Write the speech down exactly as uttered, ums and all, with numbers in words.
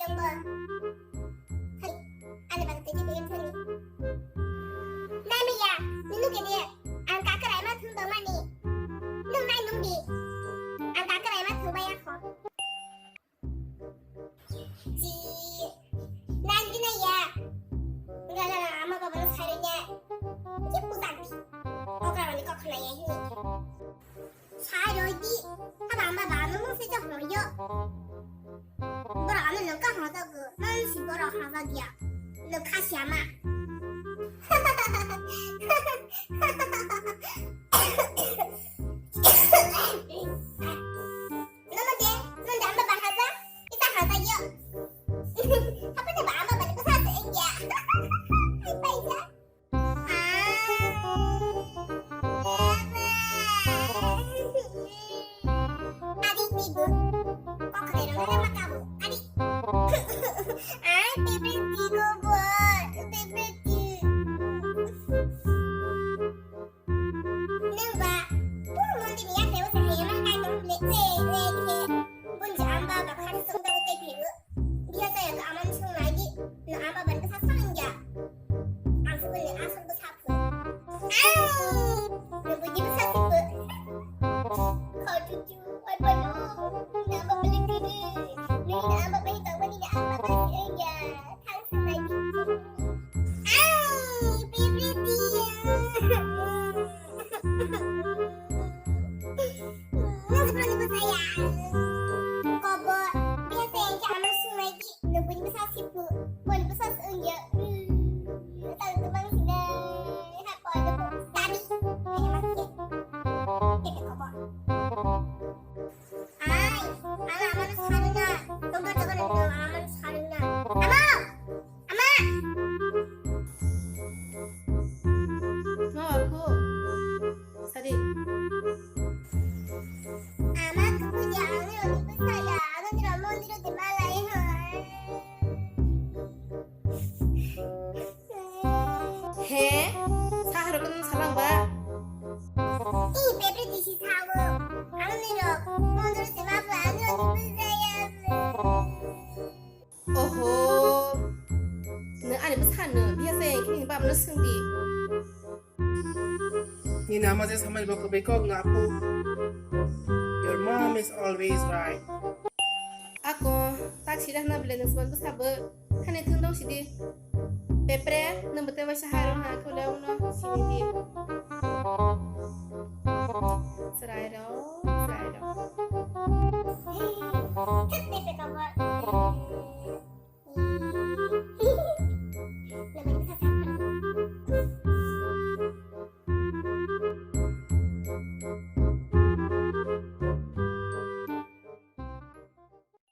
Bo. Thani. Ani bagwi twi twi thani. Nai maya, nunu kede. Ang kakrai ma thung dong mani. Nung nai nung di. Ang kakrai ma thung baya kho. Chi. Nai di nai ya. Gala ama baba no sai ya. Ki puta di. Okra wani kok na ya hi. Sai roi di. Aba ama baba no mung se ja hoi yo. Bora ano nung ka hoi ta gu. Nung si bora ha ja dia. Nung kha si ama. Nono de, nono de amba bahaja, ita haja yo. Apa ne ba amba bani basa se engya. Paisa. Adi tibu. Kok kena nono makabu. Adi. Ai, bebe tigo bo, bebe ti. Nungba, puro mondir ni yapheo se hayama hai tong le, le, le, le. Bunji amba ba khari sung da utai phiru. Biya jaya ka aman sung nai di, no amba ban ka sa sang ya. Ang sung le asung ka sa phu. Ai, no buji ka sa si phu. Kau cucu, oi bono, no amba beli diri. Ni no amba beli tau ni no amba beli ya. Thang sung nai di. Ai, bebe ti. Nung sekolah ni bwsaya. Kobo, biasa yang ke amal sungai ki, nung bini bwsa sipu, bini bwsa sungya. Tahu tu bang sini, hak kau ada kau tadi. Ayo masuk ya. Kita kobo. Ai, ala amal sarina. Tunggu tunggu tunggu amal sarina. Amal, ama. Ma aku. Sadi. Ama kukuja anu ni kusaya anu ni ramon ni rote malai ha. He, sahar kan salang ba. I pepe disi sawo. Anu ni ro, mon ni rote ma ba anu ni kusaya. Oho. Nung ani bwsano biya se kini bab no sungdi. Nini ama je samani bo kwbwi kok no apu. Your mom is always right. Ako, tak sida na bile nung swan bwsa bo. Khani thung dong sidi. Pepre, nung bete waisa harung ha khule uno sini di. Serai ro, serai ro.